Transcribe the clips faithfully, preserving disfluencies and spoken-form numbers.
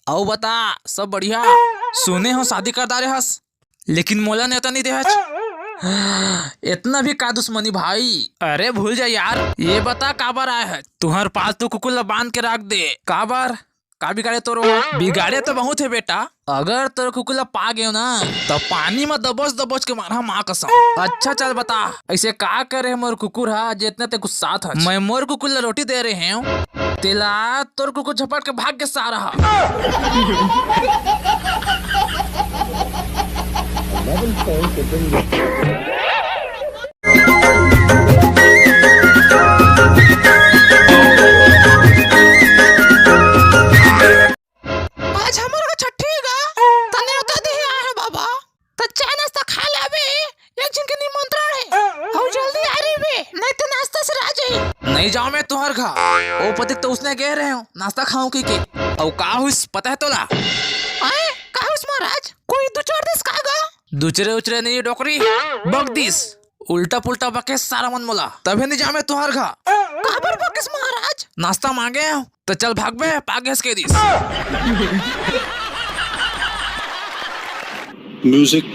अउ बता, सब बढ़िया? सुने हो शादी कर डारे हस, लेकिन मोला नेवता नहीं देहच। इतना भी का दुश्मनी भाई? अरे भूल जा यार। ये बता काबर आए है? तुहर पालतू कुकुर ला बांध के रख दे। काबर? का बिगाड़े तोरो? बिगाड़े तो बहुत है बेटा। अगर तोर कुकुर ला पा गयो ना, तो पानी में दबोच दबोच के मारा माँ कसम। अच्छा चल बता, ऐसे का करे मोर कुकुर हा जे इतना ते गुस्सात हस? मैं मोर कुकुर ला रोटी दे रहे हूँ, तेला तोर कुकुर झपट के भाग के सारा हा। आज हमर का छट्ठी गा, त नेवता देहे आए हे बाबा। त चाय नाश्ता खा लेबे, एक झन के निमंत्रण हे। अउ जल्दी आ रही बे, नहीं त नाश्ता से रह जाही। नहीं जाओं मैं तुहर घर। ओ पतिक तो उसने कह रहे हो, नाश्ता खाऊं की के। अउ का हुइस पता है तोला? आए, का हुइस महाराज? कोई दुचर दिस का गा? दुचरे उचरे नहीं डोकरी, बक दिस। उल्टा पुल्टा बके सारा मन मोला, तभे नहीं जामे तुहर घर। काबर बकिस महाराज? नाश्ता मांगे हो, तो चल भाग बे, पागेस के दिस। Music।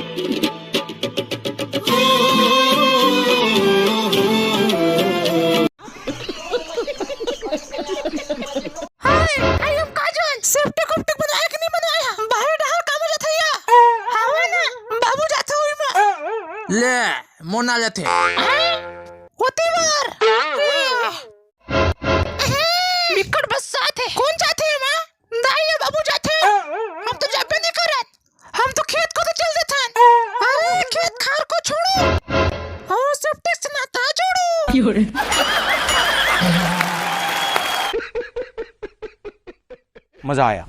Hi, I am Kajal. Septic उप्टिक बनवाए कि नहीं बनवाए? बाहर डहर काम हो जाथे या? हवे ना, बाबू जाथे हुई में। ले, मोना लेथे। हाय, होती बार। बिकट बरसात हे। कौन जाथे एमा? दाई या बाबू जाथे। हम तो जाबे नहीं करत। हम तो खेत को तो चल देथन। अरे खेत खार को छोड़ो और सेप्टिक से नाता जोड़ो। मजा आया।